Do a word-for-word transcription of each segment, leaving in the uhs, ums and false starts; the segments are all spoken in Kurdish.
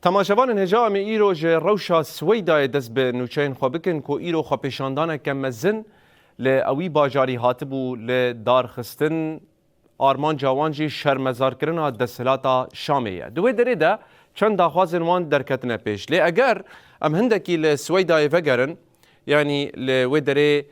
Temaşevanên hêja, em ê îro ji rewşa Swêydayê dest bi nûçeyên xwe bikin ku îro xwepêşandaneke mezin li ewî bajarî hatibû li dar xistin. Armanca wan jî şermezarkirina desthilata Şamê ye. Di wê derê de çend daxwazên wan derketine pêş. Lê eger em hindekî li Swêydayê vegerin, yanî li wê derê,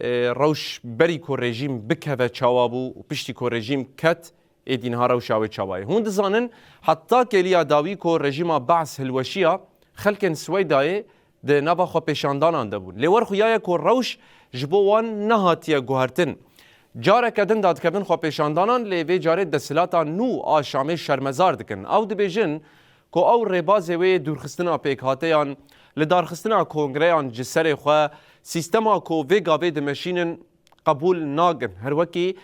e, rewş berî ku rejîm bikeve çawa bû û piştî ku rejîm ket, êdî niha rewşa wê çawa ye. Hûn dizanin, heta kêliya dawî ku rejîma Baas hilweşiya, xelkên Swêydayê di nava xwepêşandanan de bûn. Lê wer xuya ye ku rewş ji bo wan nehatiye guhertin. Careke din dadikevin xwepêşandanan, lê vê carê desthilata nû a Şamê şermezar dikin. Ew dibêjin ku ew rêbazê wê dûrxistina pêkhateyan, lidarxistina kongreyan ji serê xwe, sîstema ku vê gavê dimeşînin, qebûl nakin. Her wekî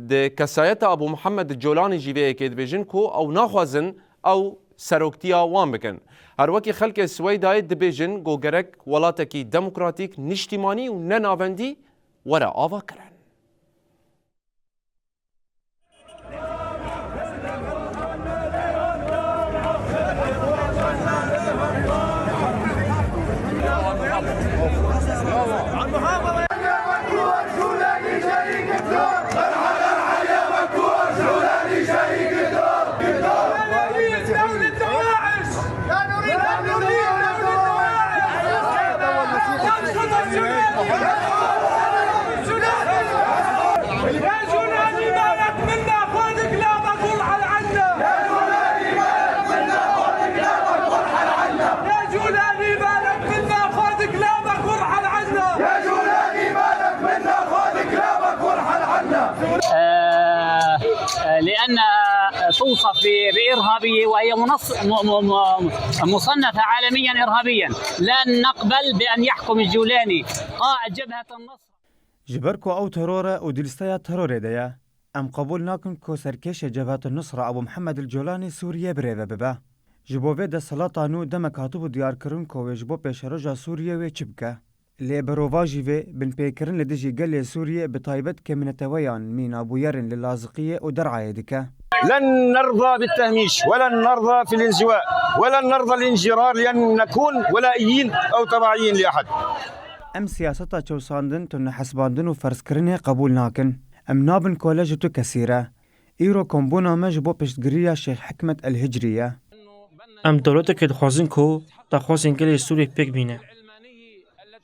di kesayeta Abu Muhammed Colanî jî vê yekê dibêjin ku ew naxwazin ew seroktiya wan bikin. Her wekî xelkê Swêydayê dibêjin ku gerek welatekî demokratîk, niştîmanî û ne navendî were avakirin. يا جولاني، مالك منا؟ خذ كلامك وارحل عنا. يا جولاني، مالك منا؟ خذ كلامك وارحل عنا. يا جولاني، مالك منا؟ خذ كلامك وارحل عنا. آه، آه، لأنها توصف ب-، بإرهابية، وهي منص-، م-، م-، م-، مصنفة عالميًا إرهابيًا. لن نقبل بأن يحكم الجولاني قائد جبهة النصر. Ji ber ku ew teror e û di lîsteya terorê de ye, em qebûl nakin ku serkêşê Cebhetul Nusra Abu Mihemed El Colanî Sûriyê birêve bibe. Ji bo vê desthilata nû demek hatibû diyarkirin ku wê ji bo pêşeroja Sûriyê wê çi bike. Lê berovajî vê binpêkirin li dijî gelê Sûriyê, bi taybet kêmneteweyan mîna bûyerên li Laziqiyê û Der'ayê dike. لن نرضى بالتهميش، ولن نرضى في الانزواء، ولن نرضى الانجرار لأن نكون ولائيين أو تبعيين لأحد. Em siyaseta çewsandin, tunehesibandin û ferzkirinê qebûl nakin. Em nabin kole ji tu kesî re. Îro kombûna me ji bo piştgiriya Şêx Hikmet El Hicriyê ye. Em dewleteke dixwazin ku daxwazên gelê Sûriyê pêk bîne.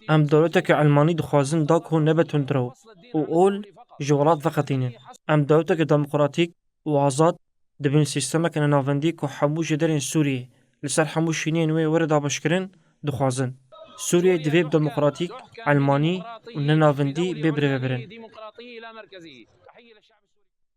Em dewleteke Elmanî dixwazin da ku nebe tundrew û ol ji welat veqetînin. Em dewleteke demokratîk û azad di bin sîstemeke nenavendî ku hemû jêderên Sûriyê li ser hemû şûneyên wê were dabeşkirin dixwazin. Sûriyê divê bi demokratîk, Elmanî û nenavendî bê birêvebirin.